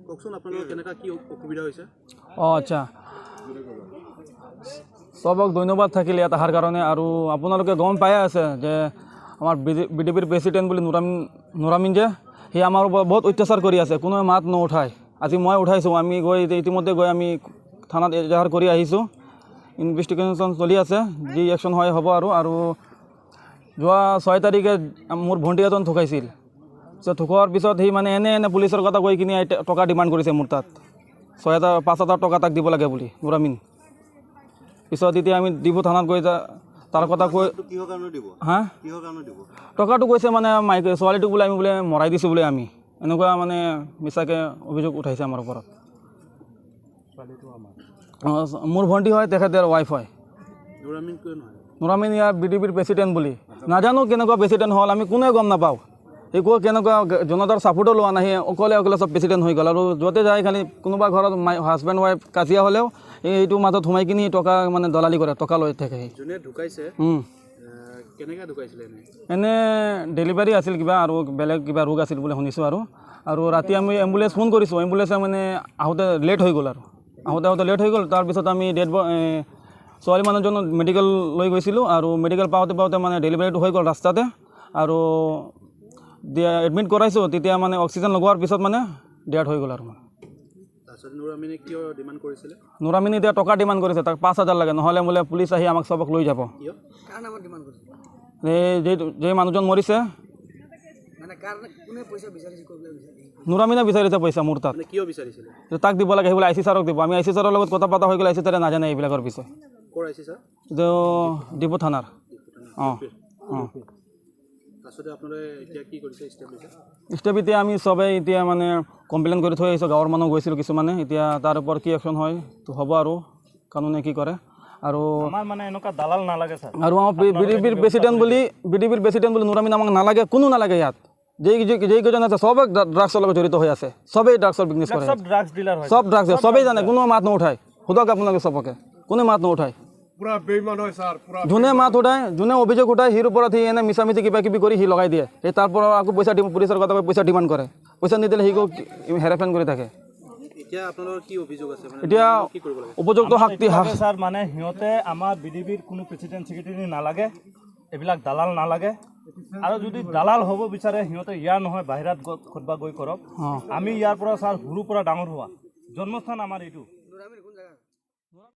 কওকচোন, আপোনালোকৰ কেনেকুৱা কি অসুবিধা হৈছে? অঁ, আচ্ছা, চবক ধন্যবাদ থাকিল ইয়াত অহাৰ কাৰণে। আৰু আপোনালোকে গম পায়ে আছে যে আমাৰ বি ডি পিৰ প্ৰেচিডেণ্ট বুলি নুৰামিন, নুৰামিন যে সি আমাৰ ওপৰত বহুত অত্যাচাৰ কৰি আছে, কোনোৱে মাত নুঠায়। আজি মই উঠাইছোঁ। আমি গৈ ইতিমধ্যে গৈ আমি থানাত এজাহাৰ কৰি আহিছোঁ। ইনভেষ্টিগেশ্যন চলি আছে, যি একশ্যন হয় হ'ব। আৰু যোৱা 6 তাৰিখে মোৰ ভণ্টি এজন ঢুকাইছিল। পিছত ঢুকোৱাৰ পিছত সি মানে এনে এনে পুলিচৰ কথা কৈ কিনি টকা ডিমাণ্ড কৰিছে মোৰ তাত, 6 হাজাৰ, 5 হাজাৰ টকা তাক দিব লাগে বুলি নুৰামিন। পিছত এতিয়া আমি ডিফু থানাত গৈ তাৰ কথা কৈ কিহৰ কাৰণে দিব? হা? কিহৰ কাৰণে দিব? টকাটো কৈছে মানে মাইকে ছোৱালীটোক বোলে আমি বোলে মৰাই দিছোঁ বোলে আমি, এনেকুৱা মানে মিছাকৈ অভিযোগ উঠাইছে আমাৰ ওপৰত। অঁ, মোৰ ভণ্টি হয়, তেখেতৰ ৱাইফ হয়। নুৰামিন কিয় নহয়? নুৰামিন ইয়াৰ বি ডি পিৰ প্ৰেচিডেণ্ট বুলি। নাজানো কেনেকুৱা প্ৰেচিডেণ্ট হ'ল, আমি কোনোৱে গম নাপাওঁ। একো কেনেকুৱা জনতাৰ ছাপোৰ্টো লোৱা নাই, সি অকলে অকলে চব প্ৰেচিডেণ্ট হৈ গ'ল। আৰু য'তে যায়, খালি কোনোবা ঘৰত হাজবেণ্ড ৱাইফ কাজিয়া হ'লেও এইটো মাজত সোমাই কিনি টকা মানে দলালি কৰে, টকা লৈ থাকে সি। যোনে ঢুকাইছে, কেনেকৈ ঢুকাইছিলে এনে? এনে ডেলিভাৰী আছিল কিবা আৰু বেলেগ কিবা ৰোগ আছিল বুলি শুনিছোঁ। আৰু ৰাতি আমি এম্বুলেঞ্চ ফোন কৰিছোঁ, এম্বুলেঞ্চে মানে আহোঁতে লেট হৈ গ'ল আৰু আহোঁতে আহোঁতে লেট হৈ গ'ল। তাৰপিছত আমি ডেড ছোৱালী মানুহজনক মেডিকেল লৈ গৈছিলোঁ আৰু মেডিকেল পাওঁতে পাওঁতে মানে ডেলিভাৰীটো হৈ গ'ল ৰাস্তাতে। আৰু দিয়া এডমিট কৰাইছোঁ, তেতিয়া মানে অক্সিজেন লগোৱাৰ পিছত মানে ডেথ হৈ গ'ল আৰু মানে। তাৰপিছত নুৰামিনে কিয় ডিমাণ্ড কৰিছিলে? নুৰামিনে এতিয়া টকা ডিমাণ্ড কৰিছে, তাক 5 হাজাৰ লাগে, নহ'লে বোলে পুলিচ আহি আমাক চবক লৈ যাব। কিয়? এই যে মানুহজন মৰিছে, নুৰামিনে বিচাৰিছে পইচা মোৰ তাত। মানে কিয় বিচাৰিছিলে? যে তাক দিব লাগে, সেই বোলে I C ছাৰক দিব। আমি I C ছাৰৰ লগত কথা পতা হৈ গ'ল, I C ছাৰে নাজানে এইবিলাকৰ বিষয়ে। ক'ৰ I C sir? এইটো ডিফু থানাৰ। অঁ। তাৰপিছতে আপোনালোকে এতিয়া কি কৰিছে, ষ্টেপ লৈছে? ষ্টেপ এতিয়া আমি চবেই এতিয়া মানে কমপ্লেইন কৰি থৈ আহিছোঁ, গাঁৱৰ মানুহ গৈছিলোঁ কিছুমানে। এতিয়া তাৰ ওপৰত কি একশ্যন হয় তো হ'ব আৰু কানুনে কি কৰে আৰু। আমাৰ মানে এনেকুৱা দালাল নালাগে ছাৰ। আৰু আমাৰ বি ডি পিৰ প্ৰেচিডেণ্ট বুলি, বি ডি পিৰ প্ৰেচিডেণ্ট বুলি নুৰামিন আমাক নালাগে, কোনো নালাগে। ইয়াত যেইকেইজন আছে চবে ড্ৰাগছৰ লগত জড়িত হৈ আছে, চবেই ড্ৰাগছৰ বিজনেছ কৰে। চব ড্ৰাগছ ডিলাৰ হয়। চব ড্ৰাগছ, চবেই জানে, কোনো মাত নুঠায়। সোধক আপোনালোকে চবকে, কোনে মাত নুঠায়। পুৰা বেইমান হয় ছাৰ, পুৰা। যোনে মাত উঠায়, যোনে অভিযোগ উঠায়, সিৰ ওপৰত সি এনে মিছামিছি কিবা কিবি কৰি সি লগাই দিয়ে। সেই তাৰ পৰা আকৌ পইচা দিব, পুলিচৰ কথা কৈ পইচা ডিমাণ্ড কৰে। পইচা নিদিলে সি হেৰাচমেণ্ট কৰি থাকে। এতিয়া আপোনালোকৰ কি অভিযোগ আছে মানে? এতিয়া কি কৰিব লাগে? উপযুক্ত শাস্তি লাগে ছাৰ, মানে সিহঁতে আমাৰ বি ডি বিৰ কোনো প্ৰেচিডেণ্ট ছেক্ৰেটাৰী নালাগে, এইবিলাক দালাল নালাগে। আৰু যদি দালাল হ'ব বিচাৰে, সিহঁতে ইয়াৰ নহয়, বাহিৰত ক'তবা গৈ কৰক। আমি ইয়াৰ পৰা ছাৰ, সৰুৰ পৰা ডাঙৰ হোৱা, জন্মস্থান আমাৰ এইটো।